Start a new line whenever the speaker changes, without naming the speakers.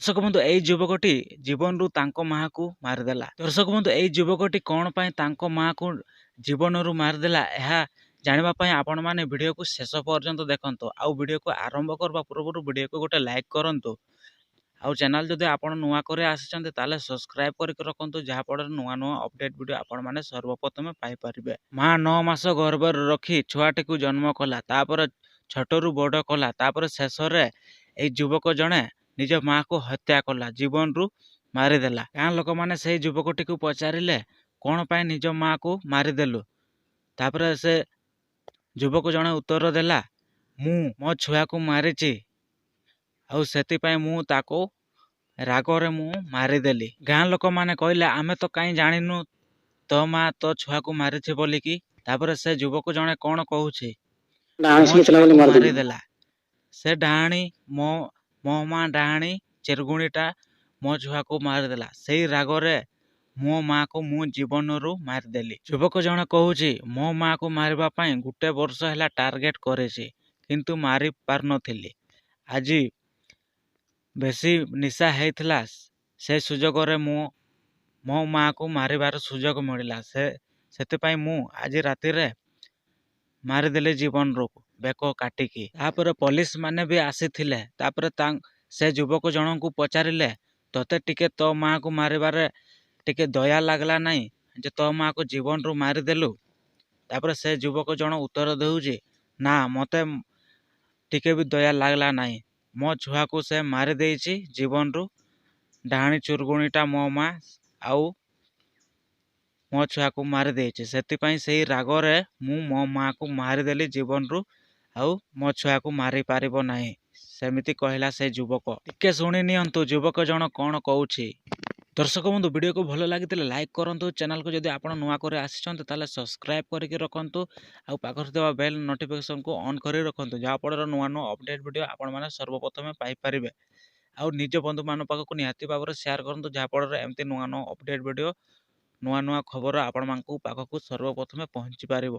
ଦର୍ଶକ ବନ୍ଧୁ, ଏଇ ଯୁବକଟି ଜୀବନରୁ ତାଙ୍କ ମାଆକୁ ମାରିଦେଲା। ଦର୍ଶକ ବନ୍ଧୁ, ଏଇ ଯୁବକଟି କ'ଣ ପାଇଁ ତାଙ୍କ ମାଆକୁ ଜୀବନରୁ ମାରିଦେଲା, ଏହା ଜାଣିବା ପାଇଁ ଆପଣମାନେ ଭିଡ଼ିଓକୁ ଶେଷ ପର୍ଯ୍ୟନ୍ତ ଦେଖନ୍ତୁ। ଆଉ ଭିଡ଼ିଓକୁ ଆରମ୍ଭ କରିବା ପୂର୍ବରୁ ଭିଡ଼ିଓକୁ ଗୋଟେ ଲାଇକ୍ କରନ୍ତୁ। ଆଉ ଚ୍ୟାନେଲ୍ ଯଦି ଆପଣ ନୂଆ କରି ଆସିଛନ୍ତି, ତାହେଲେ ସବସ୍କ୍ରାଇବ୍ କରିକି ରଖନ୍ତୁ, ଯାହାଫଳରେ ନୂଆ ନୂଆ ଅପଡ଼େଟ୍ ଭିଡ଼ିଓ ଆପଣମାନେ ସର୍ବପ୍ରଥମେ ପାଇପାରିବେ। ମା 9 ମାସ ଗର୍ଭରେ ରଖି ଛୁଆଟିକୁ ଜନ୍ମ କଲା, ତାପରେ ଛୋଟରୁ ବଡ଼ କଲା, ତାପରେ ଶେଷରେ ଏଇ ଯୁବକ ଜଣେ ନିଜ ମାଆକୁ ହତ୍ୟା କଲା, ଜୀବନରୁ ମାରିଦେଲା। ଗାଁ ଲୋକମାନେ ସେଇ ଯୁବକଟିକୁ ପଚାରିଲେ, କ'ଣ ପାଇଁ ନିଜ ମାଆକୁ ମାରିଦେଲୁ? ତାପରେ ସେ ଯୁବକ ଜଣେ ଉତ୍ତର ଦେଲା, ମୁଁ ମୋ ଛୁଆକୁ ମାରିଛି ଆଉ ସେଥିପାଇଁ ମୁଁ ତାକୁ ରାଗରେ ମୁଁ ମାରିଦେଲି। ଗାଁ ଲୋକମାନେ କହିଲେ, ଆମେ ତ କାହିଁ ଜାଣିନୁ ତୋ ମା ତୋ ଛୁଆକୁ ମାରିଛି ବୋଲିକି। ତାପରେ ସେ ଯୁବକ ଜଣେ କ'ଣ କହୁଛି,
ଡାହାଣୀ
ମୋ
ଶିଖିଥିଲା ବୋଲି
ଛୁଆକୁ
ମାରିଦେଲି।
ମାରିଦେଲା ସେ ଡାହାଣୀ, ମୋ ମା ଡାହାଣୀ ଚିରଗୁଣିଟା ମୋ ଛୁଆକୁ ମାରିଦେଲା। ସେଇ ରାଗରେ ମୋ ମାଆକୁ ମୁଁ ଜୀବନରୁ ମାରିଦେଲି। ଯୁବକ ଜଣେ କହୁଛି, ମୋ ମାଆକୁ ମାରିବା ପାଇଁ ଗୋଟେ ବର୍ଷ ହେଲା ଟାର୍ଗେଟ କରିଛି, କିନ୍ତୁ ମାରି ପାରୁନଥିଲି। ଆଜି ବେଶୀ ନିଶା ହେଇଥିଲା, ସେ ସୁଯୋଗରେ ମୁଁ ମୋ ମାଆକୁ ମାରିବାର ସୁଯୋଗ ମିଳିଲା। ସେଥିପାଇଁ ମୁଁ ଆଜି ରାତିରେ ମାରିଦେଲି ଜୀବନରୁ ବେକ କାଟିକି। ତାପରେ ପୋଲିସ ମାନେ ବି ଆସିଥିଲେ। ତାପରେ ସେ ଯୁବକ ଜଣଙ୍କୁ ପଚାରିଲେ, ତୋତେ ଟିକେ ତୋ ମାଆକୁ ମାରିବାରେ ଟିକେ ଦୟା ଲାଗିଲା ନାହିଁ ଯେ ତୋ ମାଆକୁ ଜୀବନରୁ ମାରିଦେଲୁ? ତାପରେ ସେ ଯୁବକ ଜଣ ଉତ୍ତର ଦେଉଛି, ନା, ମୋତେ ଟିକେ ବି ଦୟା ଲାଗିଲା ନାହିଁ। ମୋ ଛୁଆକୁ ସେ ମାରିଦେଇଛି ଜୀବନରୁ, ଡାହାଣୀ ଚୁରଗୁଣିଟା ମୋ ମା ଆଉ ମୋ ଛୁଆକୁ ମାରିଦେଇଛି। ସେଥିପାଇଁ ସେଇ ରାଗରେ ମୁଁ ମୋ ମାଆକୁ ମାରିଦେଲି ଜୀବନରୁ, ଆଉ ମୋ ଛୁଆକୁ ମାରିପାରିବ ନାହିଁ। ସେମିତି କହିଲା ସେ ଯୁବକ। ଟିକେ ଶୁଣି ନିଅନ୍ତୁ ଯୁବକ ଜଣ କ'ଣ କହୁଛି। ଦର୍ଶକ ବନ୍ଧୁ, ଭିଡ଼ିଓକୁ ଭଲ ଲାଗିଥିଲେ ଲାଇକ୍ କରନ୍ତୁ। ଚ୍ୟାନେଲକୁ ଯଦି ଆପଣ ନୂଆ କରି ଆସିଛନ୍ତି, ତାହେଲେ ସବସ୍କ୍ରାଇବ୍ କରିକି ରଖନ୍ତୁ ଆଉ ପାଖରେ ଥିବା ବେଲ୍ ନୋଟିଫିକେସନକୁ ଅନ୍ କରି ରଖନ୍ତୁ, ଯାହାଫଳରେ ନୂଆ ନୂଆ ଅପଡ଼େଟ୍ ଭିଡ଼ିଓ ଆପଣମାନେ ସର୍ବପ୍ରଥମେ ପାଇପାରିବେ। ଆଉ ନିଜ ବନ୍ଧୁମାନଙ୍କ ପାଖକୁ ନିହାତି ଭାବରେ ସେୟାର କରନ୍ତୁ, ଯାହାଫଳରେ ଏମିତି ନୂଆ ନୂଆ ଅପଡ଼େଟ୍ ଭିଡ଼ିଓ, ନୂଆ ନୂଆ ଖବର ଆପଣମାନଙ୍କ ପାଖକୁ ସର୍ବପ୍ରଥମେ ପହଞ୍ଚି ପାରିବ।